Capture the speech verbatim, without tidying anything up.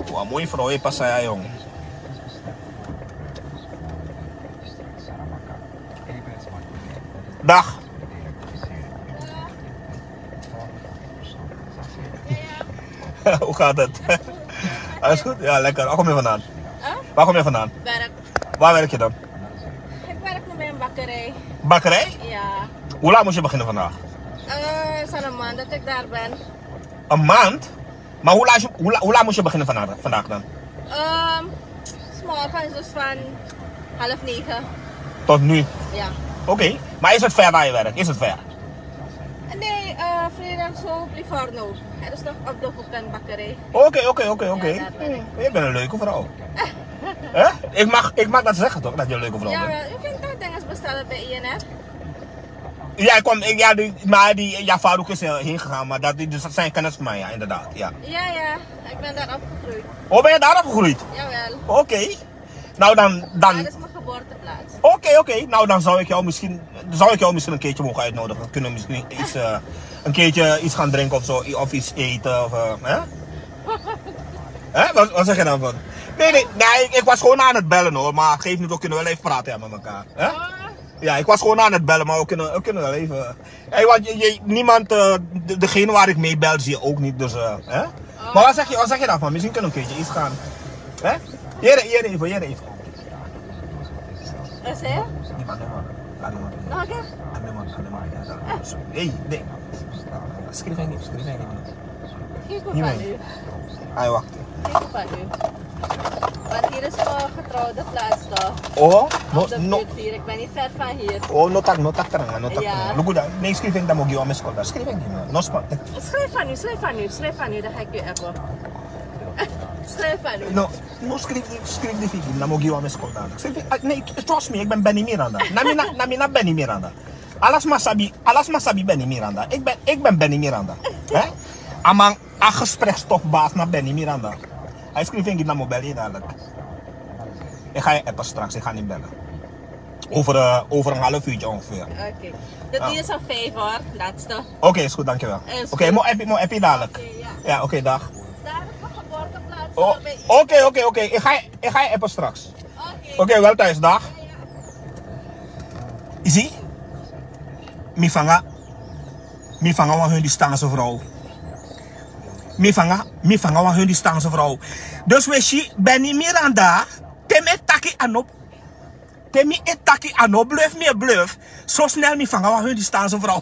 Wan moi vrouw e pasa ya, jong. Dag. Hoe gaat het? Alles goed? Ja, lekker. Waar kom je vandaan? Huh? Waar kom je vandaan? Werk. Waar werk je dan? Ik werk nu bij een bakkerij. Bakkerij? Ja. Hoe laat moest je beginnen vandaag? Eh, het is al een maand dat ik daar ben. Een maand? Maar hoe laat, je- hoe, la- hoe laat moest je beginnen vandaag, vandaag dan? Ehm, 's morgens dus van half negen. Tot nu? Ja. Oké, maar is het ver waar je werkt? Is het ver? Nee, eh Frederikshoop, Livorno. Het is toch op de hoek een bakkerij. Oké, oké, oké, oké. Ja, daar ben ik. Hmm, je bent een leuke vrouw. Hè? Ik mag, ik mag dat zeggen toch, dat je een leuke vrouw bent? Ja, wel. U kunt toch dingen bestellen bij I N F? Ja, ik kom, ik, ja, die, maar die, ja, Farouk is eh, heen gegaan, maar dat, die, dus dat zijn kennisman, ja, inderdaad. Ja. Ja, ja, ik ben daar opgegroeid. Oh, ben je daar opgegroeid? Jawel. Oké. Nou, dan, dan... Dat is mijn geboorteplaats. Oké, oké. Nou, dan zou ik jou misschien, zou ik jou misschien een keertje mogen uitnodigen. Dan kunnen we misschien iets, eh, een keertje iets gaan drinken of zo, of iets eten, of, eh, hè? Hè? Wat, wat zeg je dan van? Nee, nee, nee, ik, ik was gewoon aan het bellen hoor, maar geef niet, we kunnen wel even praten, ja, met elkaar. Hè? Oh. Ja, ik was gewoon aan het bellen, maar we kunnen, we kunnen wel even. Hey, want je, je- niemand, eh, de- degene waar ik mee bel, zie je ook niet, dus, eh, hè? Oh. Maar wat zeg je, wat zeg je daarvan? Misschien kunnen we een keertje iets gaan. Hè? Hier, hier even, hier even. Wat zei je? Niemand, niemand. Niemand. Nog een keer? Niemand, niemand. Ja, dat- Hey, nee. Schrijf hij niet, schrijf hij niet. Kijk hoe van u. Hij wacht. Kijk hoe van u. Want hier is mijn getrouwde plaats toch? Oh, no, no. Hier. Ik ben niet ver van hier. Oh, no tak, no tak, tak, no tak. Ja. Look at that. Nee, schrijf ik dan ook, you are miss call. Schrijf ik niet, no spot. Schrijf van u, schrijf van u, schrijf van u, dan ga ik u appen. Schrijf van u. No, no, schrijf, schrijf die figuur, dan ook, you are miss call. Schrijf, ah, nee, trust me, ik ben Benny Miranda. Namina, namina Benny Miranda. Alasma sabi, alasma sabi Benny Miranda. Ik ben, ik ben Benny Miranda. Hè? Amang a gespreksstofbaas na Benny Miranda. Hij schreef in Gitnamo bel je dadelijk. Ik ga je appen straks, ik ga niet bellen. Over, eh, over een half uurtje ongeveer. Oké. De die is al vijf hoor, laatste. Oké, is goed, dankjewel. Oké, mo app, mo app je dadelijk. Oké, ja. Ja, oké, dag. Daar is mijn geboorteplaats. Oh, oké, oké, oké. Ik ga, ik ga je appen straks. Oké, wel thuis, dag. Isi, mi fanga, mi fanga wan Hindustaanse vrouw. Mi fanga, mi fanga wan Hindustaanse vrouw. Dus we si Benny Miranda, te mi e taki a no, te mi e taki a no bluf, mi e bluf. So snel mi fanga wan Hindustaanse vrouw.